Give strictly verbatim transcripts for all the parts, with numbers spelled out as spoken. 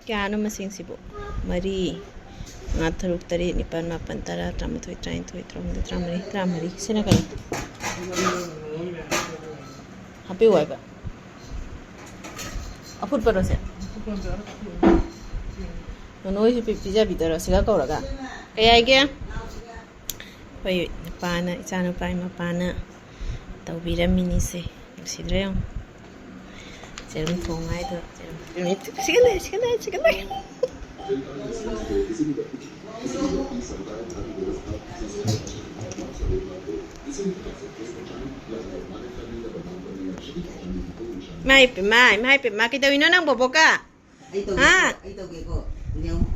ꯀꯌꯥꯅꯣ ꯃꯁꯤꯡꯁꯤꯕꯨ? ꯃꯔꯤ, ꯃꯉꯥ, ꯇꯔꯨꯛ, ꯇꯔꯦꯠ, ꯅꯤꯄꯥꯜ, ꯃꯥꯄꯜ, ꯇꯔꯥ, ꯇꯔꯥꯃꯥꯊꯣꯏ, ꯇꯔꯥꯅꯤꯊꯣꯏ, ꯇꯔꯥꯍꯨꯝꯗꯣꯏ, ꯇꯔꯥꯃꯔꯤ, ꯇꯔꯥꯃꯔꯤ꯫ ꯁꯤꯅ ꯀꯔꯤ? ꯍꯥꯞꯄꯤꯌꯨ ꯍꯥꯏꯕ꯫ ꯑꯐꯨꯠꯄꯔꯣ ꯁꯦ? ꯅꯣꯏꯁꯨ ꯄꯤ-, ꯄꯤꯖꯕꯤꯗꯔꯣ ꯁꯤꯒ ꯀꯧꯔꯒ? ꯀꯩ ꯍꯥꯏꯒꯦ? ꯑꯩꯈꯣꯏ ꯅꯨꯄꯥꯅ, ꯏꯆꯥ ꯅꯨꯄꯥꯒꯤ ꯃꯄꯥꯅ ꯇꯧꯕꯤꯔꯝꯃꯤꯅꯤꯁꯦ꯫ ꯅꯨꯡꯁꯤꯗ꯭ꯔꯥ ꯌꯦꯡꯉꯨ꯫ ꯆꯦꯔꯨꯝ ꯊꯣꯡ ꯍꯥꯏꯗꯣ꯫ ꯆꯦꯔꯨꯝ, ꯆꯦꯔꯨꯝ, ꯁꯤꯒ ꯂꯩ, ꯁꯤꯒ ꯂꯩ, ꯁꯤꯒ ꯂꯩ꯫ ꯏꯃꯥꯏ ꯄꯦꯝꯃ, ꯏꯃꯥꯏ ꯄꯦꯝꯃ, ꯀꯩꯗꯧꯔꯤꯅꯣ ꯅꯪ ꯕꯣꯕꯣꯛꯀ? ꯑꯩ ꯇꯧꯒꯦꯀꯣ, ꯍꯥ? ꯑꯩ ꯇꯧꯒꯦꯀꯣ꯫ ꯌꯦꯡꯉꯨ꯫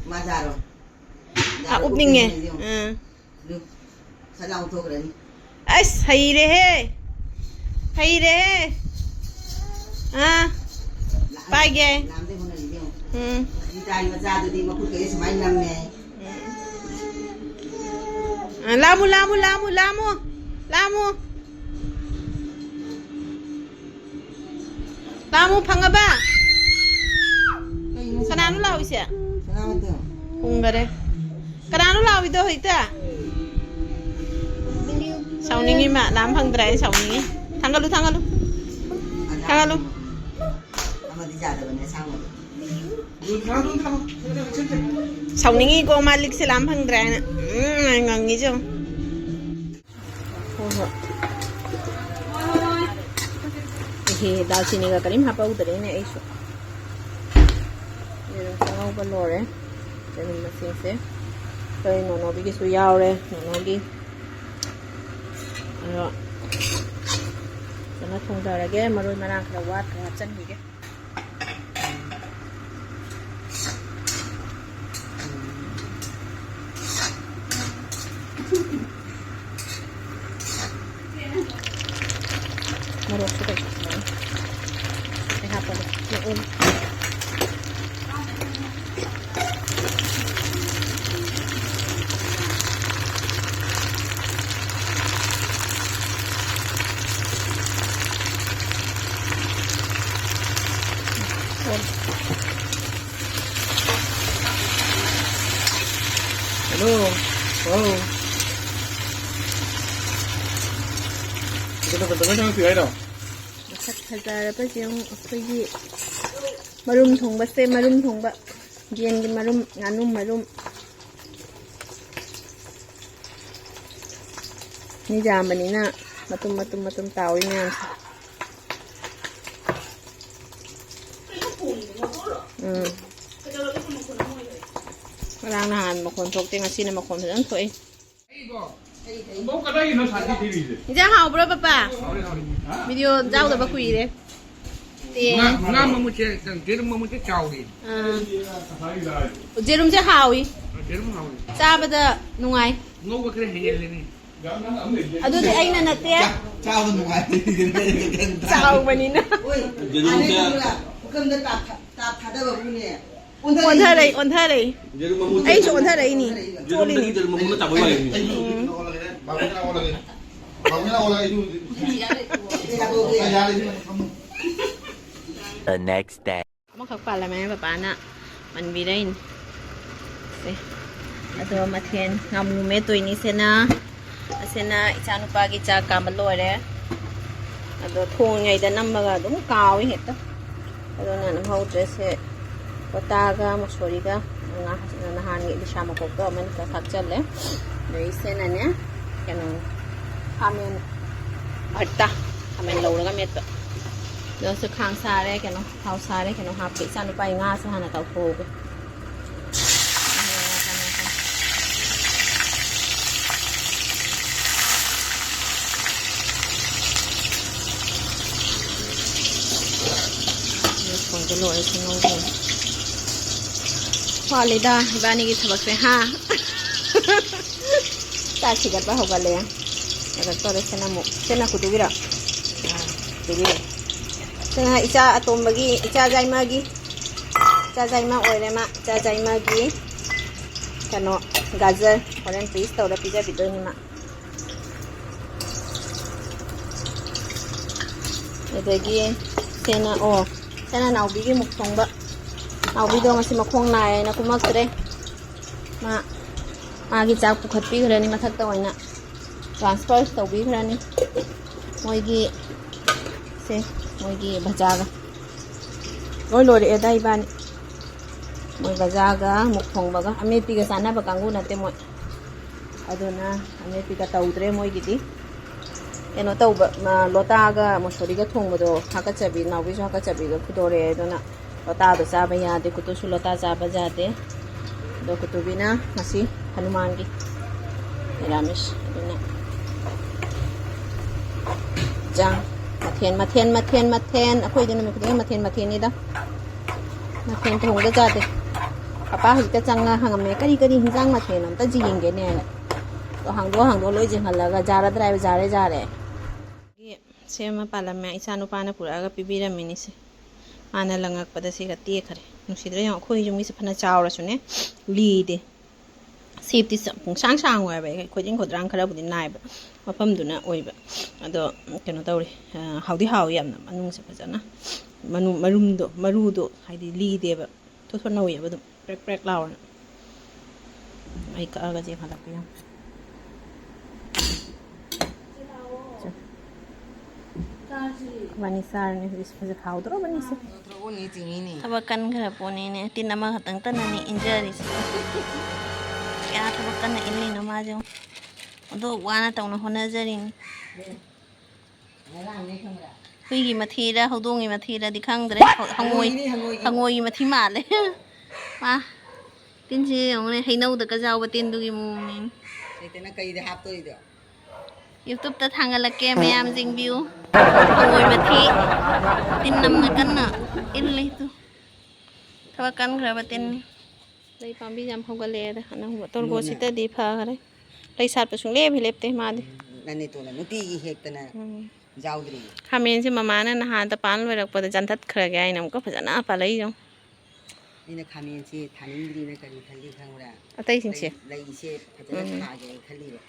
ꯃꯥ ꯖꯥꯔꯣ꯫ ꯑꯥ, ꯖꯥꯔꯣ ꯎꯞꯅꯤꯡꯉꯦ꯫ ꯎꯞꯅꯤꯡꯉꯦ, ꯌꯦꯡꯉꯨ꯫ ꯑꯥ꯫ ꯑꯗꯨ ꯁꯠ ꯂꯥꯎ ꯊꯣꯛꯈ꯭ꯔꯅꯤ꯫ ꯑꯁ, ꯍꯩꯔꯦꯍꯦ꯫ ꯍꯩꯔꯦꯍꯦ꯫ ꯑꯥ꯫ ꯂꯥꯛꯑꯦ꯫ ꯄꯥꯏꯒꯦ꯫ ꯂꯥꯝꯗꯩ ꯍꯣꯠꯅꯔꯤꯅꯦ, ꯌꯦꯡꯉꯨ꯫ ꯎꯝ꯫ ꯃꯆꯥꯗꯨꯗꯤ ꯃꯈꯨꯠꯀꯁꯦ ꯁꯨꯃꯥꯏꯅ ꯅꯝꯃꯦ꯫ ꯎꯝ꯫ ꯑꯥ, ꯂꯥꯝꯃꯨ, ꯂꯥꯝꯃꯨ, ꯂꯥꯝꯃꯨ, ꯂꯥꯝꯃꯨ꯫ ꯂꯥꯝꯃꯨ꯫ ꯂꯥꯝꯃꯨ ꯐꯪꯉꯕ? ꯀꯩꯅꯣ ꯁꯤꯕꯣ? ꯀꯅꯥꯅꯣ ꯂꯥꯎꯔꯤꯁꯦ? ꯁꯅꯥꯃꯇꯣ꯫ ꯍꯨꯝꯈꯔꯦ꯫ ꯀꯅꯥꯅꯣ ꯂꯥꯎꯔꯤꯗꯣ ꯍꯧꯖꯤꯛꯇ? ꯁꯥꯎꯅꯤꯡꯉꯤ ꯃꯥ, ꯂꯥꯝ ꯐꯪꯗ꯭ꯔꯦ ꯍꯥꯏꯅ ꯁꯥꯎꯅꯤꯡꯉꯤ꯫ ꯊꯥꯡꯒꯠꯂꯨ, ꯊꯥꯡꯒꯠꯂꯨ꯫ ꯑꯗꯥ ꯊꯥꯡꯒꯠꯂꯨ꯫ ꯑꯃꯗꯤ ꯌꯥꯗꯕꯅꯦ ꯑꯁꯥꯡꯕꯗꯣ꯫ ꯁꯥꯎꯅꯤꯡꯉꯤꯀꯣ ꯃꯥ ꯂꯤꯛꯁꯦ ꯂꯥꯝ ꯐꯪꯗ꯭ꯔꯦ ꯍꯥꯏꯅ꯫ ꯎꯝ, ꯉꯪꯉꯤꯁꯦ ꯌꯦꯡꯉꯨ꯫ ꯍꯣꯏ, ꯍꯣꯏ꯫ ꯏꯍꯦ, ꯗꯥꯜꯆꯤꯅꯤꯒ ꯀꯔꯤꯝ ꯍꯥꯞꯄꯧꯗ꯭ꯔꯦꯅꯦ ꯑꯩꯁꯨ꯫ ꯌꯦꯔꯨꯝ ꯑꯉꯧꯕ ꯂꯣꯏꯔꯦ꯫ ꯌꯦꯔꯨꯝ ꯃꯁꯤꯡꯁꯦ ꯑꯩꯈꯣꯏ ꯅꯣꯅꯣꯕꯤꯒꯤꯁꯨ ꯌꯥꯎꯔꯦ, ꯅꯣꯅꯣꯒꯤ꯫ ꯑꯗꯣ ꯐꯖꯅ ꯊꯣꯡꯊꯔꯒꯦ꯫ ꯃꯔꯣꯏ ꯃꯔꯥꯡ ꯈꯔ ꯋꯥꯠꯈ꯭ꯔꯦ, ꯍꯥꯞꯆꯤꯟꯈꯤꯒꯦ꯫ ꯃꯣꯔꯣꯛꯁꯨ ꯀꯩꯁꯨ ꯁꯥꯏ꯫ ꯑꯩ ꯍꯥꯞꯄꯒꯦ꯫ ꯅꯣꯛꯑꯣ꯫ ꯑꯣ꯫ ꯍꯜꯂꯣ꯫ ꯍꯥꯎ꯫ ꯀꯩꯗꯧ-, ꯀꯩꯗꯧꯕꯩ ꯊꯕꯛ ꯇꯧꯔꯤ ꯍꯥꯏꯅꯣ? ꯃꯁꯛ ꯐꯖꯔꯕꯁꯦ ꯌꯦꯡꯉꯨ, ꯑꯩꯈꯣꯏꯒꯤ ꯃꯔꯨꯝ ꯊꯣꯡꯕꯁꯦ, ꯃꯔꯨꯝ ꯊꯣꯡꯕ꯫ ꯌꯦꯟꯒꯤ ꯃꯔꯨꯝ, ꯉꯥꯅꯨ ꯃꯔꯨꯝ꯫ ꯃꯤ ꯌꯥꯝꯕꯅꯤꯅ ꯃꯇꯨꯝ, ꯃꯇꯨꯝ, ꯃꯇꯨꯝ ꯇꯥꯎꯏ ꯃꯌꯥꯝꯁꯦ꯫ ꯎꯝ꯫ ꯉꯔꯥꯡ ꯅꯍꯥꯟ ꯃꯈꯣꯟ ꯊꯣꯛꯇꯦ, ꯉꯁꯤꯅ ꯃꯈꯣꯟ ꯐꯖꯅ ꯊꯣꯛꯏ꯫ ꯏꯟꯖꯥꯡ ꯍꯥꯎꯕ꯭ꯔꯣ, ꯄꯄꯥ? ꯚꯤꯗꯤꯑꯣ ꯌꯥꯎꯗꯕ ꯀꯨꯏꯔꯦ꯫ ꯇꯦ꯫ ꯉꯥ, ꯉꯥ ꯃꯃꯨꯠꯁꯦ, ꯌꯦꯔꯨꯝ ꯃꯃꯨꯠꯁꯦ ꯆꯥꯎꯔꯤ꯫ ꯑꯥ꯫ ꯌꯦꯔꯨꯝꯁꯦ ꯍꯥꯎꯏ꯫ ꯌꯦꯔꯨꯝ ꯍꯥꯎꯏ꯫ ꯆꯥꯕꯗ ꯅꯨꯡꯉꯥꯏ꯫ ꯉꯧꯕ ꯈꯔ ꯍꯦꯟꯖꯤꯜꯂꯤꯅꯦ꯫ ꯑꯗꯨꯗꯤ ꯑꯩꯅ ꯅꯠꯇꯦ꯫ ꯆꯥ-, ꯆꯥꯕ ꯅꯨꯡꯉꯥꯏ꯫ ꯆꯥꯎꯕꯅꯤꯅ꯫ ꯌꯦꯔꯨꯝꯁꯦ ꯄꯨꯈꯝꯗ ꯇꯥꯞ-, ꯇꯥꯞ ꯊꯥꯗꯕꯕꯨꯅꯦ꯫ ꯑꯣꯟꯊꯔꯛꯏ, ꯑꯣꯟꯊꯔꯛꯏ꯫ ꯌꯦꯔꯨꯝ ꯃꯃꯨꯠ ꯑꯩꯁꯨ ꯑꯣꯟꯊꯔꯛꯏꯅꯤ꯫ ꯌꯦꯔꯨꯝꯗꯒꯤ ꯆꯣꯠꯂꯤꯅꯤ꯫ ꯌꯦꯔꯨꯝ ꯃꯃꯨꯠ ꯇꯥꯕ ꯃꯥꯜꯂꯤꯅꯦ꯫ ꯎꯝ꯫ ꯌꯥꯔꯦ, ꯌꯥꯔꯦ, ꯌꯥꯔꯦ꯫ The next day. ꯑꯃꯈꯛ ꯄꯥꯜꯂꯝꯃꯦ, ꯕꯕꯥꯅ ꯃꯟꯕꯤꯔꯛꯏꯅꯤ꯫ ꯁꯦ꯫ ꯑꯗꯣ ꯃꯊꯦꯜ ꯉꯥꯃꯨ ꯃꯦꯠꯇꯣꯏꯅꯤ ꯁꯤꯅ꯫ ꯑꯁꯤꯅ ꯏꯆꯥꯅꯨꯄꯥꯒꯤ ꯆꯥꯛ ꯀꯥꯝꯕ ꯂꯣꯏꯔꯦ꯫ ꯑꯗꯣ ꯊꯣꯡꯉꯤꯉꯩꯗ ꯅꯝꯃꯒ ꯑꯗꯨꯝ ꯀꯥꯎꯏ ꯍꯦꯛꯇ꯫ ꯑꯗꯨꯅ ꯅꯝꯍꯧꯗ꯭ꯔꯦ꯫ ꯁꯦ ꯀꯣꯇꯥꯒ ꯃꯨꯛꯁꯣꯔꯤꯒ ꯉꯥ-, ꯅꯍꯥꯟꯒꯤ ꯏꯂꯤꯁꯥ ꯃꯀꯣꯛꯇꯣ ꯑꯃꯅꯤꯈꯛ ꯊꯥꯛꯆꯜꯂꯦ꯫ ꯑꯗꯩ ꯁꯤꯅꯅꯦ ꯀꯩꯅꯣ ꯈꯥꯃꯦꯟ ꯚꯔꯇꯥ, ꯈꯥꯃꯦꯟ ꯂꯧꯔꯒ ꯃꯦꯠꯄ꯫ ꯑꯗꯨꯁꯨ ꯈꯥꯡ ꯁꯥꯔꯦ, ꯀꯩꯅꯣ ꯊꯥꯎ ꯁꯥꯔꯦ, ꯀꯩꯅꯣ ꯍꯥꯞꯀꯦ꯫ ꯏꯆꯥꯅꯨꯄꯥꯒꯤ ꯉꯥꯁꯦ ꯍꯥꯟꯅ ꯇꯥꯎꯊꯣꯛꯍꯧꯒꯦ꯫ ꯊꯣꯡꯕ ꯂꯣꯏꯔꯦ, ꯁꯤ ꯉꯧꯗꯣꯏꯅꯦ꯫ ꯋꯥꯠꯂꯤꯗ ꯏꯕꯥꯅꯤꯒꯤ ꯊꯕꯛꯁꯦ, ꯍꯥ? ꯆꯥꯛ ꯊꯤꯒꯠꯄ ꯍꯧꯒꯠꯂꯦ꯫ ꯀꯩꯅꯣ ꯇꯧꯔꯦ, ꯁꯤꯅ ꯑꯃꯨꯛ, ꯁꯤꯅ ꯀꯨꯇꯨꯒꯤꯔꯣ? ꯑꯥ, ꯀꯨꯇꯨꯒꯤꯅꯦ꯫ ꯁꯤꯅ ꯏꯆꯥ ꯑꯇꯣꯝꯕꯒꯤ, ꯏꯆꯥ ꯌꯥꯏꯃꯒꯤ, ꯏꯆꯥ ꯌꯥꯏꯃ ꯑꯣꯏꯔꯦ ꯃꯥ꯫ ꯏꯆꯥ ꯌꯥꯏꯃꯒꯤ ꯀꯩꯅꯣ, ꯒꯥꯖꯔ ꯍꯣꯔꯦꯟ ꯄꯤꯁ ꯇꯧꯔ ꯄꯤꯖꯕꯤꯗꯣꯏꯅꯤ ꯃꯥ꯫ ꯑꯗꯒꯤ ꯁꯦꯅ, ꯑꯣ, ꯁꯦꯅ ꯅꯥꯎꯕꯤꯒꯤ ꯃꯨꯛ ꯊꯣꯡꯕ꯫ ꯅꯥꯎꯕꯤꯗꯣ ꯉꯁꯤ ꯃꯈꯣꯡ ꯅꯥꯏꯌꯦꯅ ꯀꯨꯝꯃꯛꯇ꯭ꯔꯦ꯫ ꯃꯥ ꯃꯥꯒꯤ ꯆꯥꯛ ꯄꯨꯈꯠꯄꯤꯈ꯭ꯔꯅꯤ, ꯃꯊꯛꯇ ꯑꯣꯏꯅ ꯇ꯭ꯔꯥꯟꯁꯐꯔ ꯇꯧꯕꯤꯈ꯭ꯔꯅꯤ꯫ ꯃꯣꯏꯒꯤ ꯁꯦ, ꯃꯣꯏꯒꯤ ꯕꯖꯥꯔꯒ ꯂꯣꯏ ꯂꯣꯏꯔꯛꯑꯦꯗ ꯏꯕꯥꯅꯤ꯫ ꯃꯣꯏ ꯕꯖꯥꯔꯒ ꯃꯨꯛ ꯊꯣꯡꯕꯒ ꯑꯃꯦꯠꯄꯤꯒ ꯆꯥꯅꯕ ꯀꯥꯡꯕꯨ ꯅꯠꯇꯦ ꯃꯣꯏ꯫ ꯑꯗꯨꯅ ꯑꯃꯦꯠꯄꯤꯒ ꯇꯧꯗ꯭ꯔꯦ ꯃꯣꯏꯒꯤꯗꯤ꯫ ꯀꯩꯅꯣ ꯇꯧꯕ, ꯃ, ꯂꯣꯇꯥꯒ ꯃꯨꯁꯣꯔꯤꯒ ꯊꯣꯡꯕꯗꯣ ꯍꯥꯀꯠꯆꯕꯤ, ꯅꯥꯎꯕꯤꯁꯨ ꯍꯥꯀꯠꯆꯕꯤꯒ ꯐꯨꯗꯣꯔꯛꯑꯦ꯫ ꯑꯗꯨꯅ ꯂꯣꯇꯥꯗꯣ ꯆꯥꯕ ꯌꯥꯗꯦ, ꯀꯨꯇꯨꯁꯨ ꯂꯣꯇꯥ ꯆꯥꯕ ꯌꯥꯗꯦ꯫ ꯑꯗꯣ ꯀꯨꯇꯨꯕꯤꯅ ꯉꯁꯤ ꯍꯅꯨꯃꯥꯟꯒꯤ ꯃꯤꯔꯥꯃꯤꯁ꯫ ꯑꯗꯨꯅ ꯆꯥꯡ ꯃꯊꯦꯜ, ꯃꯊꯦꯜ, ꯃꯊꯦꯜ, ꯃꯊꯦꯜ꯫ ꯑꯩꯈꯣꯏꯗꯤ ꯅꯨꯃꯤꯠ ꯈꯨꯗꯤꯡꯒꯤ ꯃꯊꯦꯜ ꯃꯊꯦꯜꯅꯤꯗ꯫ ꯃꯊꯦꯜ ꯊꯣꯡꯗ ꯆꯥꯗꯦ꯫ ꯄꯄꯥ ꯍꯧꯖꯤꯛꯇ ꯆꯪꯉ ꯍꯪꯉꯝꯃꯦ, "ꯀꯔꯤ ꯀꯔꯤ ꯍꯤꯟꯖꯥꯡ ꯃꯊꯦꯜ ꯑꯝꯇ ꯌꯦꯡꯒꯦꯅꯦ?" ꯍꯥꯏꯅ꯫ ꯑꯗꯣ ꯍꯥꯡꯗꯣꯛ ꯍꯥꯡꯗꯣꯛ ꯂꯣꯏ ꯌꯦꯡꯍꯜꯂꯒ, "ꯖꯥꯔꯗ꯭ꯔꯥ?" ꯍꯥꯏꯕ, "ꯖꯥꯔꯦ, ꯖꯥꯔꯦ"꯫ ꯁꯦꯝꯃ ꯄꯥꯜꯂꯝꯃꯦ꯫ ꯏꯆꯥ ꯅꯨꯄꯥꯅ ꯄꯨꯔꯛꯑꯒ ꯄꯤꯕꯤꯔꯝꯃꯤꯅꯤꯁꯦ꯫ ꯃꯥꯅ ꯂꯪꯉꯛꯄꯗ ꯁꯤꯒ ꯇꯦꯛꯈ꯭ꯔꯦ꯫ ꯅꯨꯡꯁꯤꯗ꯭ꯔꯥ ꯌꯦꯡꯉꯣ, ꯑꯩꯈꯣꯏ ꯌꯨꯝꯒꯤꯁꯦ ꯐꯅ ꯆꯥꯎꯔꯁꯨꯅꯦ, ꯂꯤꯗꯦ꯫ ꯁꯦꯞꯇꯤ ꯆ-, ꯄꯨꯡꯁꯥꯡ ꯁꯥꯡꯉꯣꯏ ꯍꯥꯏꯕ꯫ ꯑꯩꯈꯣꯏ ꯈꯣꯏꯗ꯭ꯔꯥꯡ ꯈꯔꯕꯨꯗꯤ ꯅꯥꯏꯕ ꯃꯐꯝꯗꯨꯅ ꯑꯣꯏꯕ꯫ ꯑꯗꯣ ꯀꯩꯅꯣ ꯇꯧꯔꯦ, ꯑ, ꯍꯥꯎꯗꯤ ꯍꯥꯎꯋꯤ ꯌꯥꯝꯅ꯫ ꯃꯅꯨꯡꯁꯦ ꯐꯖꯅ, ꯃꯅꯨꯡ, ꯃꯔꯨꯝꯗꯣ, ꯃꯔꯨꯗꯣ ꯍꯥꯏꯗꯤ ꯂꯤꯗꯦꯕ꯫ ꯊꯣꯠ ꯊꯣꯠ ꯅꯧꯋꯦꯕ ꯑꯗꯨꯝ, ꯄ꯭ꯔꯦꯛ ꯄ꯭ꯔꯦꯛ ꯂꯥꯎꯔꯅ꯫ ꯑꯩ ꯀꯛꯑꯒ ꯆꯦ ꯍꯜꯂꯛꯄ ꯌꯥꯝ꯫ ꯏꯕꯥꯅꯤ ꯆꯥꯔꯅꯤ ꯍꯧꯖꯤꯛ꯫ ꯍꯧꯖꯤꯛ ꯍꯥꯎꯗ꯭ꯔꯣꯕꯅꯤꯁꯦ? ꯊꯕꯛ ꯀꯟꯈ꯭ꯔ ꯄꯣꯠꯅꯤꯅꯦ, ꯇꯤꯟ ꯑꯃꯈꯛꯇꯪ ꯇꯅꯅꯤ ꯏꯟꯖꯔꯤꯁꯦ꯫ ꯀꯌꯥ ꯊꯕꯛ ꯀꯟꯅ ꯏꯜꯂꯤꯅꯣ ꯃꯥꯁꯦ ꯌꯦꯡꯉꯣ꯫ ꯑꯗꯣ ꯋꯥꯅ ꯇꯧꯅ ꯍꯣꯠꯅꯖꯔꯤꯅꯤ꯫ ꯍꯨꯏꯒꯤ ꯃꯊꯤꯔ ꯍꯧꯗꯣꯡꯒꯤ ꯃꯊꯤꯔꯗꯤ ꯈꯪꯗ꯭ꯔꯦ꯫ ꯍ-, ꯍꯪꯉꯣꯏ-, ꯍꯪꯉꯣꯏꯅꯤ, ꯍꯪꯉꯣꯏꯒꯤ꯫ ꯍꯪꯉꯣꯏꯒꯤ ꯃꯊꯤ ꯃꯥꯜꯂꯦ꯫ ꯃꯥ, ꯇꯤꯟꯁꯤ ꯌꯦꯡꯉꯨꯅꯦ, ꯍꯩꯅꯧꯗꯒ ꯌꯥꯎꯕ ꯇꯤꯟꯗꯨꯒꯤ ꯃꯑꯣꯡꯅꯦ꯫ ꯂꯩꯇꯅ ꯀꯩꯗ ꯍꯥꯞꯇꯣꯔꯤꯗꯣ? YouTube-ꯇ ꯊꯥꯡꯒꯠꯂꯛꯀꯦ ꯃꯌꯥꯝꯁꯤꯡ view꯫ ꯍꯪꯉꯣꯏ ꯃꯊꯤ꯫ ꯇꯤꯟ ꯑꯃꯅ ꯀꯟꯅ ꯏꯜꯂꯤ ꯇꯨ꯫ ꯊꯕꯛ ꯀꯟꯈ꯭ꯔꯕ ꯇꯤꯟꯅꯤ꯫ ꯂꯩ ꯄꯥꯝꯕꯤ ꯌꯥꯝ ꯍꯧꯒꯠꯂꯛꯑꯦꯗ ꯑꯅꯧꯕ꯫ ꯇꯣꯔꯕꯣꯠꯁꯤꯗꯗꯤ ꯐꯈ꯭ꯔꯦ꯫ ꯂꯩ ꯁꯥꯠꯄ ꯁꯨꯡꯂꯦꯞ ꯍꯦꯛ ꯂꯦꯞꯇꯦ ꯃꯥꯗꯤ꯫ ꯅꯅꯦꯇꯣꯟꯅ ꯅꯨꯡꯇꯤꯒꯤ ꯍꯦꯛꯇꯅ ꯎꯝ꯫ ꯌꯥꯎꯗ꯭ꯔꯤ꯫ ꯈꯥꯃꯦꯟꯁꯦ ꯃꯃꯥꯅ ꯅꯍꯥꯟ ꯄꯥꯟ ꯂꯣꯏꯔꯛꯄꯗ ꯆꯟꯊꯠꯈ꯭ꯔꯒꯦ ꯍꯥꯏꯅ ꯑꯃꯨꯛꯀ ꯐꯖꯅ ꯄꯥꯜꯂꯛꯏ ꯌꯦꯡꯉꯨ꯫ ꯑꯩꯅ ꯈꯥꯃꯦꯟꯁꯤ ꯊꯥꯅꯤꯡꯗ꯭ꯔꯤꯅ ꯀꯔꯤ ꯈꯜꯂꯤ ꯈꯪꯕ꯭ꯔꯥ? ꯑꯇꯩꯁꯤꯡꯁꯦ? ꯂꯩ, ꯂꯩꯁꯦ ꯐꯖꯅ ꯎꯝ꯫ ꯊꯥꯒꯦꯅ ꯈꯜꯂꯤꯕ꯫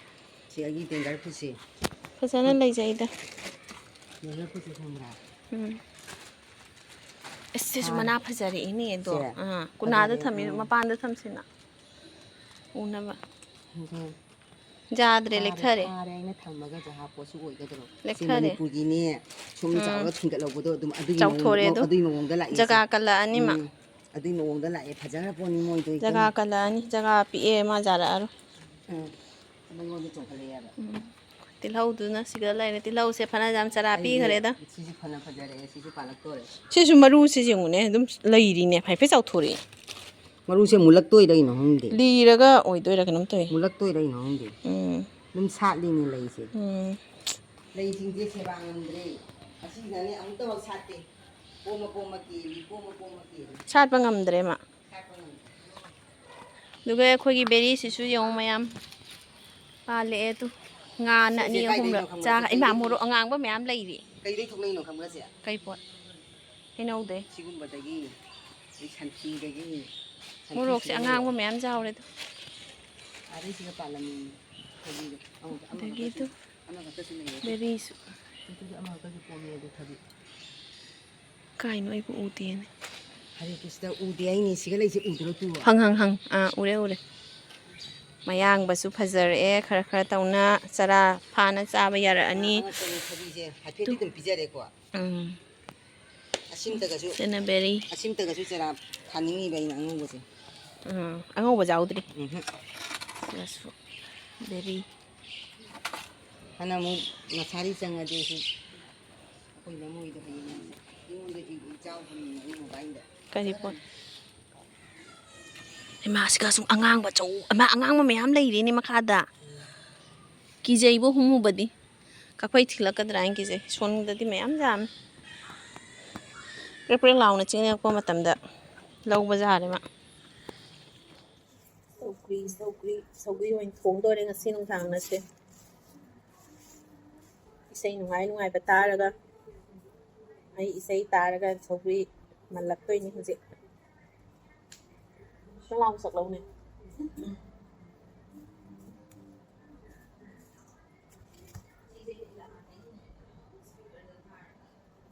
ꯁꯤ ꯑꯩꯒꯤ ꯇꯦꯡꯒꯔ ꯐꯨꯠꯁꯦ꯫ ꯐꯖꯅ ꯂꯩꯖꯩꯗ꯫ ꯇꯦꯡꯒꯔ ꯐꯨꯠꯁꯦ ꯈꯪꯕ꯭ꯔꯥ? ꯎꯝ꯫ ꯑꯁ, ꯁꯤꯁꯨ ꯊꯥꯔꯦ꯫ ꯃꯅꯥ ꯐꯖꯔꯛꯏꯅꯦ ꯑꯗꯣ꯫ ꯁꯦ꯫ ꯑꯥ, ꯀꯨꯅꯥꯗ ꯐꯖꯔꯦ꯫ ꯊꯝꯃꯤ, ꯎꯝ꯫ ꯃꯄꯥꯟꯗ ꯊꯝꯁꯤꯅ꯫ ꯎꯅꯕ꯫ ꯌꯥꯗ꯭ꯔꯦ, ꯂꯦꯛꯊꯔꯦ꯫ ꯐꯥꯔꯦ ꯍꯥꯏꯅ ꯊꯝꯃꯒ ꯖꯍꯥ ꯄꯣꯠꯁꯨ ꯑꯣꯏꯒꯗ꯭ꯔꯣ? ꯁꯤ ꯂꯦꯛꯊꯔꯦ꯫ ꯃꯅꯤꯄꯨꯔꯒꯤꯅꯦ, ꯁꯨꯝ ꯎꯝ꯫ ꯆꯥꯎꯔꯒ ꯊꯤꯡꯒꯠꯍꯧꯕꯗꯣ ꯑꯗꯨꯝ ꯑꯗꯨꯒꯤ ꯆꯥꯎꯊꯣꯔꯦ ꯃꯑꯣꯡ-, ꯑꯗꯨ꯫ ꯑꯗꯨꯒꯤ ꯃꯑꯣꯡꯗ ꯂꯥꯛꯑꯦ ꯁꯦ꯫ ꯖꯒꯥ ꯀꯜꯂꯛꯑꯅꯤ ꯃꯥ꯫ ꯎꯝ꯫ ꯑꯗꯨꯒꯤ ꯃꯑꯣꯡꯗ ꯂꯥꯛꯑꯦ, ꯐꯖꯈ꯭ꯔ ꯄꯣꯠꯅꯤ ꯃꯣꯏꯗꯣ ꯏꯕꯦꯝꯃ꯫ ꯖꯒꯥ ꯀꯜꯂꯛꯑꯅꯤ, ꯖꯒꯥ ꯄꯤꯛꯑꯦ, ꯃꯥ ꯌꯥꯔꯛꯑꯔꯣꯏ꯫ ꯎꯝ꯫ ꯃꯉꯣꯟꯗ ꯆꯣꯡꯈꯠꯂꯛꯑꯦꯕ꯫ ꯎꯝ꯫ ꯇꯤꯜꯍꯧꯗꯨꯅ ꯁꯤꯗ ꯂꯩꯔꯦ꯫ ꯇꯤꯜꯍꯧꯁꯦ ꯐꯅ ꯌꯥꯝ ꯆꯔꯥ ꯑꯩꯗꯤ ꯄꯤꯈ꯭ꯔꯦꯗ꯫ ꯁꯤꯁꯨ ꯐꯅ ꯐꯖꯔꯛꯑꯦ, ꯁꯤꯁꯨ ꯄꯥꯜꯂꯛꯇꯣꯔꯦ꯫ ꯁꯤꯁꯨ ꯃꯔꯨꯁꯤ ꯌꯦꯡꯉꯨꯅꯦ, ꯑꯗꯨꯝ ꯂꯩꯔꯤꯅꯦ, ꯍꯥꯏꯐꯦꯠ ꯆꯥꯎꯊꯣꯔꯛꯑꯦ꯫ ꯃꯔꯨꯁꯦ ꯃꯨꯜꯂꯛꯇꯣꯏꯔ ꯀꯩꯅꯣ ꯈꯪꯗꯦ꯫ ꯂꯤꯔꯒ ꯑꯣꯏꯗꯣꯏꯔꯥ ꯀꯩꯅꯣꯝ ꯇꯧꯋꯦ꯫ ꯃꯨꯜꯂꯛꯇꯣꯏꯔ ꯀꯩꯅꯣ ꯈꯪꯗꯦ꯫ ꯎꯝ꯫ ꯑꯗꯨꯝ ꯁꯥꯠꯂꯤꯅꯦ ꯂꯩꯁꯦ꯫ ꯎꯝ꯫ ꯂꯩꯁꯤꯡꯁꯦ ꯁꯦꯕꯥ ꯉꯝꯗ꯭ꯔꯦ꯫ ꯑꯁꯤꯅꯅꯦ ꯑꯃꯨꯛꯇꯃꯛ ꯁꯥꯠꯇꯦ꯫ ꯄꯣꯝꯃ ꯄꯣꯝꯃ ꯀꯦꯜꯂꯤ, ꯄꯣꯝꯃ ꯄꯣꯝꯃ ꯀꯦꯜꯂꯤ꯫ ꯁꯥꯠꯄ ꯉꯝꯗ꯭ꯔꯦ ꯃꯥ꯫ ꯁꯥꯠꯄ ꯉꯝꯗ꯭ꯔꯦ꯫ ꯑꯗꯨꯒ ꯑꯩꯈꯣꯏꯒꯤ ꯕꯦꯔꯤꯁꯤꯁꯨ ꯌꯦꯡꯉꯨ ꯃꯌꯥꯝ ꯄꯥꯜꯂꯛꯑꯦ ꯇꯨ꯫ ꯉꯥꯅ ꯁꯤꯁꯦ ꯑꯅꯤ ꯑꯍꯨꯝꯔꯛ ꯀꯥꯏꯗꯩꯅꯣ ꯈꯪꯕ꯭ꯔꯥ? ꯆꯥ-, ꯏꯃꯥ, ꯆꯤꯡꯗꯩꯅꯦ꯫ ꯃꯣꯔꯣꯛ ꯑꯉꯥꯡꯕ ꯃꯌꯥꯝ ꯂꯩꯔꯤ꯫ ꯀꯩꯗꯩ ꯊꯣꯛꯂꯛꯏꯅꯣ ꯈꯪꯕ꯭ꯔꯥ ꯆꯦ? ꯀꯩ ꯄꯣꯠ? ꯍꯩꯅꯧꯗꯩ꯫ ꯁꯤꯒꯨꯝꯕꯗꯒꯤ, ꯑꯗꯩ ꯁꯟꯊꯤꯗꯒꯤ, ꯁꯟꯊꯤ ꯃꯣꯔꯣꯛꯁꯦ ꯁꯤꯖꯤꯟꯅꯕ꯫ ꯑꯉꯥꯡꯕ ꯃꯌꯥꯝ ꯆꯥꯎꯔꯦ ꯑꯗꯣ꯫ ꯑꯥꯗꯩ ꯁꯤꯗ ꯄꯥꯜꯂꯝꯃꯤ ꯊꯕꯤꯗꯣ꯫ ꯑꯃꯈꯛ-, ꯑꯗꯒꯤ ꯑꯃꯈꯛꯇꯁꯨ, ꯑꯗꯨ ꯑꯃꯈꯛꯇꯁꯨ ꯂꯩꯌꯦ꯫ ꯕꯦꯔꯤꯁꯨ꯫ ꯑꯗꯨꯁꯨ ꯑꯃꯈꯛꯇꯁꯨ ꯄꯣꯝꯃꯦ ꯑꯗꯨ ꯊꯕꯤ꯫ ꯀꯥꯏꯅꯣ ꯑꯩꯕꯨ ꯎꯗꯦꯅꯦ꯫ ꯍꯔꯦ ꯀ꯭ꯔꯤꯁꯅ ꯎꯗꯦ ꯍꯥꯏꯅꯤ, ꯁꯤꯒ ꯂꯩꯁꯦ ꯎꯗ꯭ꯔꯣ ꯇꯨ? ꯍꯪ, ꯍꯪ, ꯍꯪ꯫ ꯑꯥ, ꯎꯔꯦ, ꯎꯔꯦ꯫ ꯃꯌꯥꯡꯕꯁꯨ ꯐꯖꯔꯛꯑꯦ, ꯈꯔ ꯈꯔ ꯇꯧꯅ ꯆꯔꯥ ꯐꯥꯅ ꯆꯥꯕ ꯌꯥꯔꯛꯑꯅꯤ꯫ ꯑꯥ, ꯑꯉꯛꯄꯅꯤ ꯊꯕꯤꯁꯦ꯫ ꯍꯥꯏꯐꯦꯠꯇꯤ ꯇꯨ꯫ ꯑꯗꯨꯝ ꯄꯤꯖꯔꯦꯀꯣ꯫ ꯎꯝ꯫ ꯑꯁꯤꯝꯇꯒꯁꯨ, ꯁꯤꯅ ꯕꯦꯔꯤ꯫ ꯑꯁꯤꯝꯇꯒꯁꯨ ꯆꯔꯥ ꯊꯥꯅꯤꯡꯉꯤꯕ ꯑꯩꯅ ꯑꯉꯧꯕꯁꯦ꯫ ꯑꯥ, ꯑꯉꯧꯕ ꯌꯥꯎꯗ꯭ꯔꯤ꯫ ꯎꯝꯍꯨꯝ꯫ ꯁꯤꯗꯁꯨ ꯕꯦꯔꯤ꯫ ꯍꯥꯟꯅ ꯑꯃꯨꯛ ꯅꯁꯥꯔꯤ ꯆꯪꯉꯗꯤ ꯑꯩꯁꯨ ꯑꯩꯈꯣꯏ ꯃꯃꯣꯏꯗꯣ ꯍꯌꯦꯡ ꯑꯩꯉꯣꯟꯗꯗꯤ ꯏꯆꯥꯎ ꯍꯟꯅꯤꯡꯉꯦ ꯑꯩ ꯃꯣꯕꯥꯏꯜꯗ꯫ ꯀꯔꯤ ꯄꯣꯠ? ꯏꯃꯥ, ꯁꯤꯒꯁꯨ ꯑꯉꯥꯡꯕ ꯑꯆꯧ-, ꯏꯃꯥ, ꯑꯉꯥꯡꯕ ꯃꯌꯥꯝ ꯂꯩꯔꯦꯅꯦ ꯃꯈꯥꯗ꯫ ꯀꯤꯖꯩꯕꯣ ꯍꯨꯝꯃꯨꯕꯗꯤ꯫ ꯀꯥꯐꯩ ꯊꯤꯜꯂꯛꯀꯗ꯭ꯔꯥ ꯍꯥꯏꯅ ꯀꯤꯖꯩ꯫ ꯁꯣꯝꯗꯗꯤ ꯃꯌꯥꯝ ꯌꯥꯝꯃꯤ꯫ ꯄ꯭ꯔꯦꯛ ꯄ꯭ꯔꯦꯛ ꯂꯥꯎꯅ ꯆꯤꯡꯅꯔꯛꯄ ꯃꯇꯝꯗ ꯂꯧꯕ ꯌꯥꯔꯦ ꯃꯥ꯫ ꯁꯧꯒ꯭ꯔꯤ, ꯁꯧꯒ꯭ꯔꯤ, ꯁꯧꯒ꯭ꯔꯤ ꯑꯣꯏꯅ ꯊꯣꯡꯗꯣꯔꯦ ꯉꯁꯤ ꯅꯨꯡꯗꯥꯡ ꯑꯁꯦ꯫ ꯏꯁꯩ ꯅꯨꯡꯉꯥꯏ ꯅꯨꯡꯉꯥꯏꯕ ꯇꯥꯔꯒ, ꯑꯩ ꯏꯁꯩ ꯇꯥꯔꯒ ꯁꯧꯒ꯭ꯔꯤ ꯃꯜꯂꯛꯇꯣꯏꯅꯤ ꯍꯧꯖꯤꯛ꯫ ꯈꯔ ꯂꯥꯎꯅ ꯁꯛꯂꯛꯎꯅꯦ꯫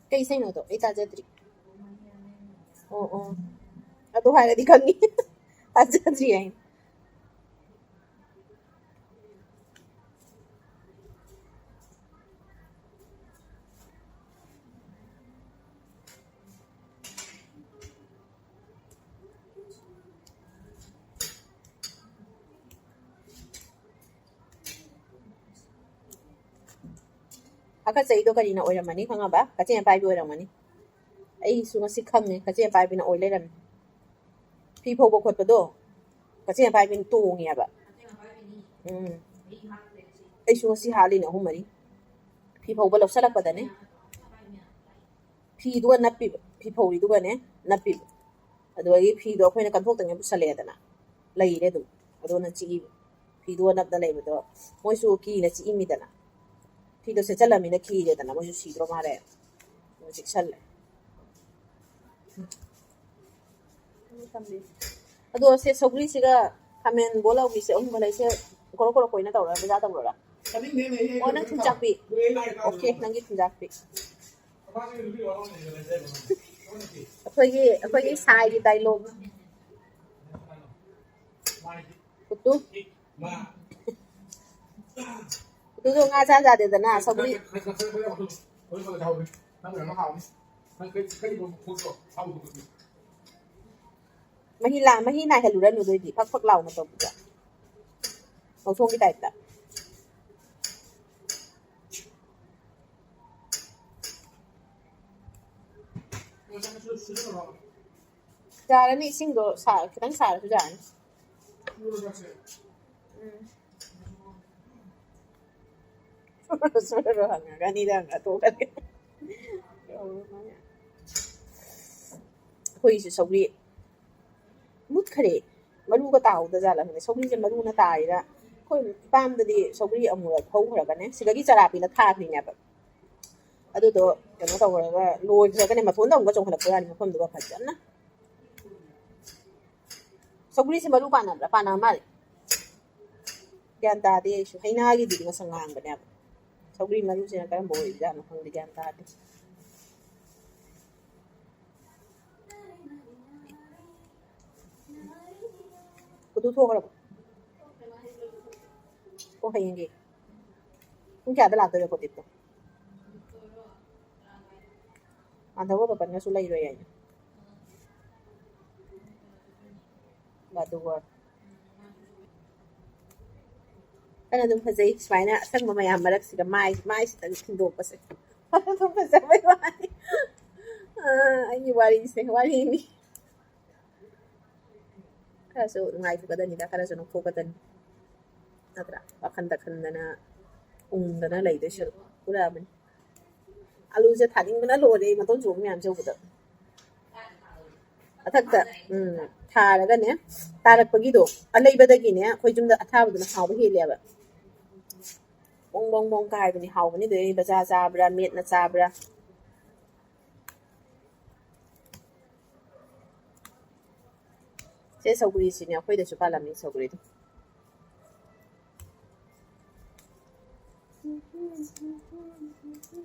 ꯀꯩ ꯏꯁꯩꯅꯣꯗꯣ? ꯑꯩ ꯇꯥꯖꯗ꯭ꯔꯤ꯫ ꯑꯣ, ꯑꯣ꯫ ꯑꯗꯨ ꯍꯥꯏꯔꯗꯤ ꯈꯪꯉꯤ꯫ ꯇꯥꯖꯗ꯭ꯔꯤ ꯑꯩ꯫ ꯍꯥꯀꯠꯆꯩꯗꯣ ꯀꯔꯤꯅ ꯑꯣꯏꯔꯝꯃꯅꯤ ꯈꯪꯉꯕ? ꯀꯆꯦꯡ ꯑꯄꯥꯏꯕꯤ ꯑꯣꯏꯔꯝꯒꯅꯤ꯫ ꯑꯩꯁꯨ ꯉꯁꯤ ꯈꯪꯉꯦ, ꯀꯆꯦꯡ ꯑꯄꯥꯏꯕꯤꯅ ꯑꯣꯏ ꯂꯩꯔꯝꯃꯦ꯫ ꯐꯤ ꯐꯧꯕ ꯈꯣꯠꯄꯗꯣ ꯀꯆꯦꯡ ꯑꯄꯥꯏꯕꯤꯅ ꯇꯣꯡꯉꯦꯕ꯫ ꯎꯝ꯫ ꯑꯩꯁꯨ ꯉꯁꯤ ꯍꯥꯠꯂꯤꯅꯦ ꯑꯍꯨꯝ ꯃꯔꯤ꯫ ꯐꯤ ꯐꯧꯕ ꯂꯧꯁꯜꯂꯛꯄꯗꯅꯦ꯫ ꯐꯤꯗꯨꯒ ꯅꯞꯄꯤꯕ, ꯐꯤ ꯐꯧꯔꯤꯗꯨꯒꯅꯦ ꯅꯞꯄꯤꯕ꯫ ꯑꯗꯨꯗꯒꯤ ꯐꯤꯗꯣ ꯑꯩꯈꯣꯏꯅ ꯀꯟꯊꯣꯛꯇꯉꯩ ꯄꯨꯁꯜꯂꯛꯑꯦꯗꯅ, ꯂꯩꯔꯦ ꯑꯗꯨꯝ꯫ ꯑꯗꯨꯅ ꯆꯤꯛꯏꯕ꯫ ꯐꯤꯗꯨꯒ ꯅꯞꯅ ꯂꯩꯕꯗꯣ ꯃꯣꯏꯁꯨ ꯀꯤꯅ ꯆꯤꯛꯏꯃꯤꯗꯅ꯫ ꯐꯤꯗꯣ ꯁꯦꯠꯆꯜꯂꯃꯤꯅ ꯀꯤꯔꯦꯗꯅ, ꯃꯣꯏꯁꯨ ꯁꯤꯗ꯭ꯔꯣ ꯃꯥꯜꯂꯦ꯫ ꯑꯗꯨ ꯆꯤꯛꯁꯜꯂꯦ꯫ ꯑꯗꯣ ꯁꯦ ꯁꯧꯒ꯭ꯔꯤꯁꯤꯒ ꯈꯥꯃꯦꯟ ꯕꯣꯂꯧꯒꯤꯁꯦ ꯑꯍꯨꯝꯒ ꯂꯩꯁꯦ ꯀꯣꯔꯣ ꯀꯣꯔꯣ ꯀꯣꯏꯅ ꯇꯧꯔꯒ ꯕꯖꯥꯔ ꯇꯧꯔꯒ꯫ ꯑꯣ, ꯅꯪ ꯊꯨꯝꯖꯥꯛꯄꯤ꯫ ꯑꯣꯀꯦ, ꯅꯪꯒꯤ ꯊꯨꯝꯖꯥꯛꯄꯤ꯫ ꯑꯩꯈꯣꯏꯒꯤ, ꯑꯩꯈꯣꯏꯒꯤ ꯁꯥꯏꯒꯤ ꯗꯥꯏꯂꯣꯛ꯫ ꯎꯇꯨ꯫ ꯎꯇꯨꯗꯣ ꯉꯥ ꯆꯥ ꯆꯥꯗꯦꯗꯅ, ꯁꯧꯒ꯭ꯔꯤ꯫ ꯃꯍꯤ ꯂꯥ-, ꯃꯍꯤ ꯅꯥꯏꯍꯜꯂꯨꯔꯅꯨ ꯑꯗꯨꯑꯣꯏꯗꯤ, ꯐꯛ ꯐꯛ ꯂꯥꯎꯅ ꯇꯧꯕꯗ꯫ ꯉꯧꯁꯣꯡꯒꯤ ꯇꯥꯏꯞꯇ꯫ ꯌꯥꯔꯅꯤ, ꯏꯁꯤꯡꯗꯣ ꯁꯥ-, ꯈꯤꯇꯪ ꯁꯥꯔꯁꯨ ꯌꯥꯔꯅꯤ꯫ ꯎꯝ꯫ ꯁꯨꯔꯔꯣ ꯍꯪꯉꯒ ꯑꯅꯤꯗ ꯍꯪꯉ ꯇꯣꯛꯀꯅꯤ꯫ ꯑꯩꯈꯣꯏꯒꯤꯁꯨ ꯁꯧꯒ꯭ꯔꯤ ꯃꯨꯠꯈꯔꯦ꯫ ꯃꯔꯨꯒ ꯇꯥꯍꯧꯗ ꯖꯥꯠꯂ ꯈꯪꯗꯦ꯫ ꯁꯧꯒ꯭ꯔꯤꯁꯦ ꯃꯔꯨꯅ ꯇꯥꯔꯤꯔ? ꯑꯩꯈꯣꯏ ꯏꯄꯥꯝꯗꯗꯤ ꯁꯧꯒ꯭ꯔꯤ ꯑꯃꯨꯔꯛ ꯍꯧꯈ꯭ꯔꯒꯅꯦ, ꯁꯤꯗꯒꯤ ꯆꯔꯥ ꯄꯤꯅ ꯊꯥꯈ꯭ꯔꯤꯅꯦꯕ꯫ ꯑꯗꯨꯗꯣ ꯀꯩꯅꯣ ꯇꯧꯔꯒ ꯂꯣꯏꯈ꯭ꯔꯒꯅꯦ, ꯃꯇꯣꯟꯗ ꯑꯃꯨꯛꯀ ꯆꯣꯡꯈꯠꯂꯛꯄ ꯌꯥꯅꯤ ꯃꯐꯝꯗꯨꯒ ꯐꯖꯅ꯫ ꯁꯧꯒ꯭ꯔꯤꯁꯦ ꯃꯔꯨ ꯄꯥꯟꯅꯕ꯭ꯔꯥ? ꯄꯥꯟꯅꯕ ꯃꯥꯜꯂꯦ꯫ ꯒ꯭ꯌꯥꯟ ꯇꯥꯗꯦ ꯑꯩꯁꯨ꯫ ꯍꯩꯅꯥꯒꯤꯗꯨꯗꯤ ꯉꯁꯪ ꯉꯥꯡꯕꯅꯦꯕ꯫ ꯁꯧꯒ꯭ꯔꯤ ꯃꯔꯨꯁꯤꯅ ꯀꯔꯝꯕ ꯑꯣꯏꯔꯤꯖꯥꯠꯅꯣ ꯈꯪꯗꯦ, ꯒ꯭ꯌꯥꯟ ꯇꯥꯗꯦ꯫ ꯎꯇꯨ ꯊꯣꯛꯈ꯭ꯔꯕꯣ? ꯑꯣ, ꯍꯌꯦꯡꯒꯤ꯫ ꯄꯨꯡ ꯀꯌꯥꯗ ꯂꯥꯛꯇꯣꯏꯕ ꯄ꯭ꯔꯗꯤꯞꯇꯣ? ꯃꯥꯙꯕꯒ ꯄꯄꯟꯒꯁꯨ ꯂꯩꯔꯣꯏ ꯍꯥꯏꯅꯦ꯫ ꯑꯗꯨꯒ ꯑꯗꯨꯝ ꯐꯖꯩ, ꯁꯨꯃꯥꯏꯅ ꯑꯁꯪꯕ ꯃꯌꯥꯝ ꯃꯔꯛꯁꯤꯗ ꯃꯥꯏ ꯃꯥꯏꯁꯤꯗꯪ ꯁꯤꯟꯗꯣꯛꯄꯁꯦ꯫ ꯑꯗꯨꯝ ꯐꯖꯕꯩ ꯋꯥꯅꯤ꯫ ꯑꯥ, ꯑꯩꯒꯤ ꯋꯥꯔꯤꯁꯦ ꯋꯥꯔꯤꯅꯤ꯫ ꯈꯔꯁꯨ ꯅꯨꯡꯉꯥꯏꯊꯣꯛꯀꯗꯅꯤꯗ, ꯈꯔꯁꯨ ꯅꯣꯛꯊꯣꯛꯀꯗꯅꯤ, ꯅꯠꯇ꯭ꯔꯥ? ꯋꯥꯈꯟꯗ ꯈꯟꯗꯅ ꯎꯪꯗꯅ ꯂꯩꯗꯣꯏ ꯁꯔꯨꯛ ꯎꯔꯛꯑꯕꯅꯤ꯫ ꯑꯂꯨꯁꯦ ꯊꯥꯅꯤꯡꯕꯅ ꯂꯣꯏꯔꯦ, ꯑꯩ ꯃꯇꯣꯟ ꯆꯣꯡꯕ ꯃꯌꯥꯝꯁꯦ ꯎꯕꯗ꯫ ꯃꯊꯛꯇ ꯎꯝ ꯊꯥꯔꯒꯅꯦ, ꯇꯥꯔꯛꯄꯒꯤꯗꯣ, ꯑꯂꯩꯕꯗꯒꯤꯅꯦ ꯑꯩꯈꯣꯏ ꯌꯨꯝꯗ ꯑꯊꯥꯕꯗꯨꯅ ꯍꯥꯎꯕ ꯍꯦꯜꯂꯦꯕ꯫ ꯕꯣꯡ ꯕꯣꯡ ꯕꯣꯡ ꯀꯥꯏꯕꯅꯤ, ꯍꯥꯎꯕꯅꯤ꯫ ꯑꯗꯨꯗꯩ ꯕꯖꯥꯔ ꯆꯥꯕ꯭ꯔꯥ, ꯃꯦꯠꯅ ꯆꯥꯕ꯭ꯔꯥ? ꯁꯦ, ꯁꯧꯒ꯭ꯔꯤꯁꯤꯅꯦ, ꯑꯩꯈꯣꯏꯗꯁꯨ ꯄꯥꯜꯂꯝꯃꯤ ꯁꯧꯒ꯭ꯔꯤꯗꯣ꯫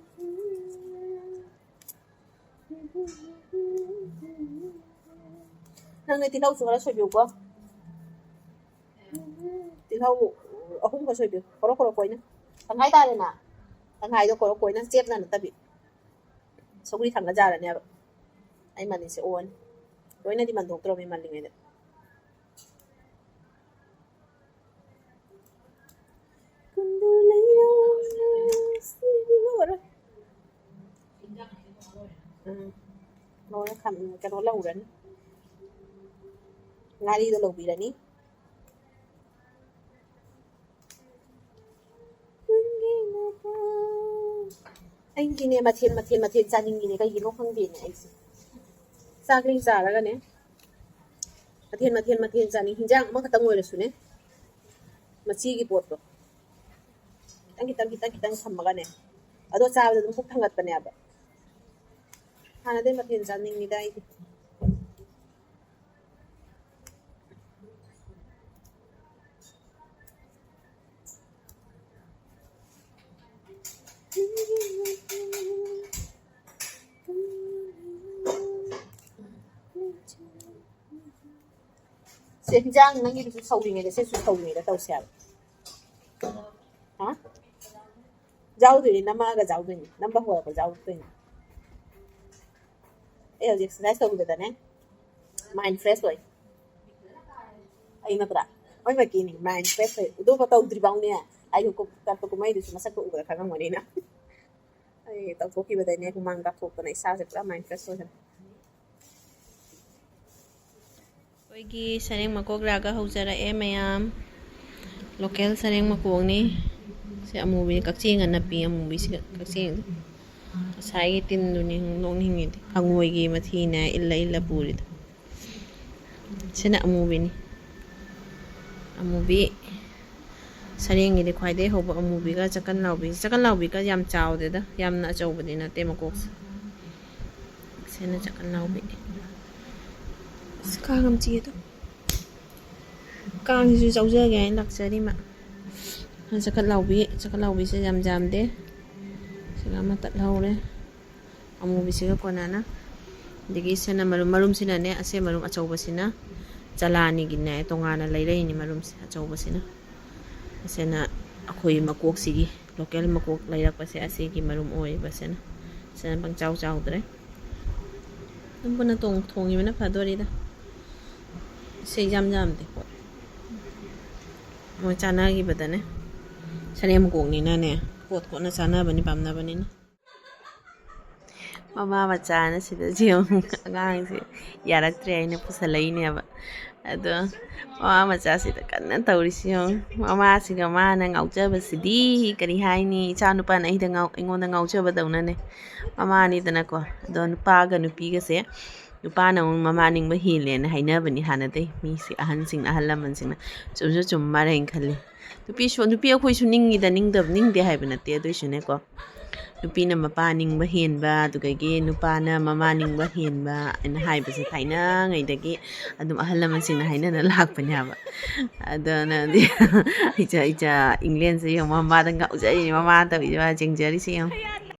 ꯅꯪꯅ ꯇꯤꯜꯍꯧꯁꯨ ꯈꯔ ꯁꯣꯏꯕꯤꯌꯨꯀꯣ꯫ ꯇꯤꯜꯍꯧ ꯑꯍꯨꯝꯒ ꯁꯣꯏꯕꯤꯌꯨ, ꯀꯣꯔꯣ ꯀꯣꯔꯣ ꯀꯣꯏꯅ꯫ ꯇꯪꯈꯥꯏ ꯇꯥꯔꯦꯅ, ꯇꯪꯈꯥꯏꯗꯣ ꯀꯣꯔꯣ ꯀꯣꯏꯅ, ꯆꯦꯞꯅ ꯅꯠꯇꯕꯤ꯫ ꯁꯧꯒ꯭ꯔꯤ ꯊꯪꯒ ꯖꯥꯔꯅꯦꯕ꯫ ꯑꯩ ꯃꯅꯤꯁꯦ ꯑꯣꯛꯑꯅꯤ꯫ ꯂꯣꯏꯅꯗꯤ ꯃꯟꯊꯣꯛꯇ꯭ꯔꯕꯅꯤ ꯃꯜꯂꯤꯉꯩꯗ꯫ ꯀꯨꯟꯗꯣ ꯂꯩꯔꯥꯡ ꯁꯤꯕꯤ ꯉꯝꯃꯔꯣꯏ꯫ ꯎꯝ꯫ ꯂꯣꯏꯅ ꯈꯝ-, ꯀꯩꯅꯣ ꯂꯧꯔꯅꯤ꯫ ꯉꯥꯔꯤꯗꯣ ꯂꯧꯕꯤꯔꯅꯤ꯫ ꯑꯩꯗꯤꯅꯦ, ꯃꯊꯦꯜ, ꯃꯊꯦꯜ, ꯃꯊꯦꯜ ꯆꯥꯅꯤꯡꯉꯤꯅꯦ, ꯀꯩꯒꯤꯅꯣ ꯈꯪꯗꯦꯅꯦ ꯑꯩꯁꯦ꯫ ꯆꯥꯛꯂꯤ ꯆꯥꯔꯒꯅꯦ, ꯃꯊꯦꯜ, ꯃꯊꯦꯜ, ꯃꯊꯦꯜ ꯆꯥꯅꯤꯡ-, ꯍꯤꯟꯖꯥꯡ ꯑꯃꯈꯛꯇꯪ ꯑꯣꯏꯔꯁꯨꯅꯦ, ꯃꯆꯤꯒꯤ ꯄꯣꯠꯇꯣ ꯈꯤꯇꯪ, ꯈꯤꯇꯪ, ꯈꯤꯇꯪ, ꯈꯤꯇꯪ ꯊꯝꯃꯒꯅꯦ, ꯑꯗꯣ ꯆꯥꯕꯗ ꯑꯗꯨꯝ ꯄꯨꯛ ꯊꯪꯒꯠꯄꯅꯦꯕ꯫ ꯍꯥꯟꯅꯗꯩ ꯃꯊꯦꯜ ꯆꯥꯅꯤꯡꯉꯤꯗ ꯑꯩꯗꯤ꯫ ꯁꯦ, ꯍꯤꯟꯖꯥꯡ ꯅꯪꯒꯤꯗꯨꯁꯨ ꯁꯧꯔꯤꯉꯩꯗ, ꯁꯤꯁꯨ ꯁꯧꯔꯤꯉꯩꯗ ꯇꯧꯁꯦ ꯍꯥꯏꯕ꯫ ꯍꯥ? ꯌꯥꯎꯗꯣꯏꯅꯤ, ꯅꯝꯃꯛꯑꯒ ꯌꯥꯎꯗꯣꯏꯅꯤ, ꯅꯝꯕ ꯍꯧꯔꯛꯄ ꯌꯥꯎꯗꯣꯏꯅꯤ꯫ ꯑꯩ ꯍꯧꯖꯤꯛ ꯑꯦꯛꯁꯔꯁꯥꯏꯁ ꯇꯧꯕꯗꯅꯦ, ꯃꯥꯏꯟ ꯐ꯭ꯔꯦꯁ ꯑꯣꯏ꯫ ꯑꯩ ꯅꯠꯇ꯭ꯔꯥ? ꯍꯣꯏ ꯃꯀꯤꯅꯤ, mind fresh ꯑꯣꯏ꯫ ꯑꯗꯨꯒ ꯇꯧꯗ꯭ꯔꯤꯕꯥꯎꯅꯦ꯫ ꯑꯩꯁꯨ ꯀꯨꯞ-, ꯀꯠꯄ ꯀꯨꯝꯍꯩꯗꯨꯁꯨ ꯃꯁꯛꯇꯣ ꯎꯕꯗ ꯈꯪꯉꯝꯒꯅꯤꯅ꯫ ꯑꯩ ꯇꯧꯊꯣꯛꯈꯤꯕꯗꯩꯅꯦ ꯍꯨꯃꯥꯡ ꯀꯥꯞꯊꯣꯛꯇꯅ ꯏꯁꯥꯁꯦ ꯄꯨꯔꯥ mind fresh ꯑꯣꯏꯈ꯭ꯔꯦ꯫ ꯑꯩꯈꯣꯏꯒꯤ ꯁꯔꯦꯡ ꯃꯀꯣꯛ ꯂꯥꯛꯑꯒ ꯍꯧꯖꯔꯛꯑꯦ ꯃꯌꯥꯝ꯫ Local ꯁꯔꯦꯡ ꯃꯀꯣꯛꯅꯤ꯫ ꯁꯤ ꯑꯃꯨꯕꯤ ꯀꯛꯆꯦꯡꯒ ꯅꯞꯄꯤ, ꯑꯃꯨꯕꯤꯁꯤꯒ ꯀꯛꯆꯦꯡꯗꯣ꯫ ꯉꯁꯥꯏꯒꯤ ꯇꯤꯟꯗꯨꯅꯤ ꯅꯣꯛꯅꯤꯡꯉꯤꯗꯤ꯫ ꯍꯪꯉꯣꯏꯒꯤ ꯃꯊꯤꯅꯦ ꯏꯜꯂ ꯏꯜꯂ ꯄꯨꯔꯤꯗꯣ꯫ ꯁꯤꯅ ꯑꯃꯨꯕꯤꯅꯤ꯫ ꯑꯃꯨꯕꯤ ꯁꯔꯦꯡꯒꯤꯗꯤ ꯈ꯭ꯋꯥꯏꯗꯒꯤ ꯍꯧꯕ ꯑꯃꯨꯕꯤꯒ ꯆꯀꯟ ꯂꯥꯎꯕꯤ꯫ ꯆꯀꯟ ꯂꯥꯎꯕꯤꯒ ꯌꯥꯝ ꯆꯥꯎꯗꯦꯗ, ꯌꯥꯝꯅ ꯑꯆꯧꯕꯗꯤ ꯅꯠꯇꯦ ꯃꯀꯣꯛꯁꯦ꯫ ꯁꯤꯅ ꯆꯀꯟ ꯂꯥꯎꯕꯤ꯫ ꯑꯁ, ꯀꯥꯡ ꯌꯥꯝ ꯆꯤꯛꯑꯦꯗ꯫ ꯀꯥꯡꯁꯤꯁꯨ ꯆꯧꯖꯒꯦ ꯍꯥꯏꯅ ꯂꯥꯛꯆꯔꯤꯃ꯫ ꯆꯀꯠ ꯂꯥꯎꯕꯤ, ꯆꯀꯠ ꯂꯥꯎꯕꯤꯁꯦ ꯌꯥꯝ ꯌꯥꯝꯗꯦ꯫ ꯁꯤꯒ ꯑꯃ ꯇꯠꯍꯧꯔꯦ꯫ ꯑꯃꯨꯕꯤꯁꯤꯒ ꯀꯣꯟꯅꯅ꯫ ꯑꯗꯒꯤ ꯁꯤꯅ ꯃꯔꯨꯝ, ꯃꯔꯨꯝꯁꯤꯅꯅꯦ, ꯑꯁꯦ ꯃꯔꯨꯝ ꯑꯆꯧꯕꯁꯤꯅ ꯆꯂꯥꯅꯤꯒꯤꯅꯦ, ꯇꯣꯉꯥꯟꯅ ꯂꯩꯔꯛꯏꯅꯤ ꯃꯔꯨꯝꯁꯦ, ꯑꯆꯧꯕꯁꯤꯅ꯫ ꯑꯁꯤꯅ ꯑꯩꯈꯣꯏ ꯃꯀꯣꯛꯁꯤꯒꯤ, local ꯃꯀꯣꯛ ꯂꯩꯔꯛꯄꯁꯦ, ꯑꯁꯤꯒꯤ ꯃꯔꯨꯝ ꯑꯣꯏꯔꯤꯕꯁꯤꯅ꯫ ꯁꯤꯅ ꯄꯪꯆꯥꯎ ꯆꯥꯎꯗ꯭ꯔꯦ꯫ ꯑꯗꯨꯝ ꯄꯨꯟꯅ ꯇꯣꯡ-, ꯊꯣꯡꯉꯤꯕꯅ ꯐꯗꯣꯔꯤꯗ꯫ ꯁꯤ ꯌꯥꯝ ꯌꯥꯝꯗꯦ ꯄꯣꯠ꯫ ꯃꯣꯏ ꯆꯥꯟꯅꯈꯤꯕꯗꯅꯦ꯫ ꯁꯔꯦꯝ ꯃꯀꯣꯛꯅꯤꯅꯅꯦ, ꯀꯣꯠ ꯀꯣꯠꯅ ꯆꯥꯅꯕꯅꯤ, ꯄꯥꯝꯅꯕꯅꯤꯅ꯫ ꯃꯃꯥ ꯃꯆꯥꯅ ꯁꯤꯗ ꯌꯦꯡꯉꯨ, ꯑꯉꯥꯡꯁꯦ ꯌꯥꯔꯛꯇ꯭ꯔꯦ ꯍꯥꯏꯅ ꯄꯨꯁꯜꯂꯛꯏꯅꯦꯕ꯫ ꯑꯗꯣ ꯃꯃꯥ ꯃꯆꯥꯁꯤꯗ ꯀꯟꯅ ꯇꯧꯔꯤꯁꯤ ꯌꯦꯡꯉꯨ꯫ ꯃꯃꯥꯁꯤꯒ ꯃꯥꯅ ꯉꯥꯎꯖꯕꯁꯤꯗꯤ ꯀꯔꯤ ꯍꯥꯏꯅꯤ? ꯏꯆꯥ ꯅꯨꯄꯥꯅ ꯑꯩꯗ ꯉꯥꯎ-, ꯑꯩꯉꯣꯟꯗ ꯉꯥꯎꯖꯕꯗꯧꯅꯅꯦ꯫ ꯃꯃꯥꯅꯤꯗꯅꯀꯣ꯫ ꯑꯗꯣ ꯅꯨꯄꯥꯒ ꯅꯨꯄꯤꯒꯁꯦ, ꯅꯨꯄꯥꯅ ꯑꯃꯨꯛ ꯃꯃꯥ ꯅꯤꯡꯕ ꯍꯦꯜꯂꯦꯅ ꯍꯥꯏꯅꯕꯅꯤ ꯍꯥꯟꯅꯗꯩ ꯃꯤꯁꯦ, ꯑꯍꯟꯁꯤꯡꯅ, ꯑꯍꯜ ꯂꯃꯟꯁꯤꯡꯅ꯫ ꯆꯨꯝꯁꯨ ꯆꯨꯝ ꯃꯥꯜꯂꯦꯅ ꯈꯜꯂꯤ꯫ ꯅꯨꯄꯤꯁꯨ, ꯅꯨꯄꯤ ꯑꯩꯈꯣꯏꯁꯨ ꯅꯤꯡꯉꯤꯗ, ꯅꯤꯡꯗꯕ, ꯅꯤꯡꯗꯦ ꯍꯥꯏꯕ ꯅꯠꯇꯦ, ꯑꯗꯨꯏꯁꯨꯅꯦꯀꯣ꯫ ꯅꯨꯄꯤꯅ ꯃꯄꯥ ꯅꯤꯡꯕ ꯍꯦꯟꯕ, ꯑꯗꯨꯗꯒꯤ ꯅꯨꯄꯥꯅ ꯃꯃꯥ ꯅꯤꯡꯕ ꯍꯦꯟꯕ ꯍꯥꯏꯅ ꯍꯥꯏꯕꯁꯦ ꯊꯥꯏꯅꯉꯩꯗꯒꯤ ꯑꯗꯨꯝ ꯑꯍꯜ ꯂꯃꯟꯁꯤꯡꯅ ꯍꯥꯏꯅꯅ ꯂꯥꯛꯄꯅꯦ ꯍꯥꯏꯕ꯫ ꯑꯗꯨꯅꯗꯤ ꯏꯆꯥ, ꯏꯆꯥ ꯏꯪꯂꯦꯟꯁꯦ ꯌꯦꯡꯉꯣ, ꯃꯃꯥꯗ ꯉꯥꯎꯖꯔꯤꯅꯤ, ꯃꯃꯥ ꯇꯧꯔꯤꯁꯦ, ꯃꯥ ꯆꯦꯡꯖꯔꯤꯁꯦ ꯌꯦꯡꯉꯣ꯫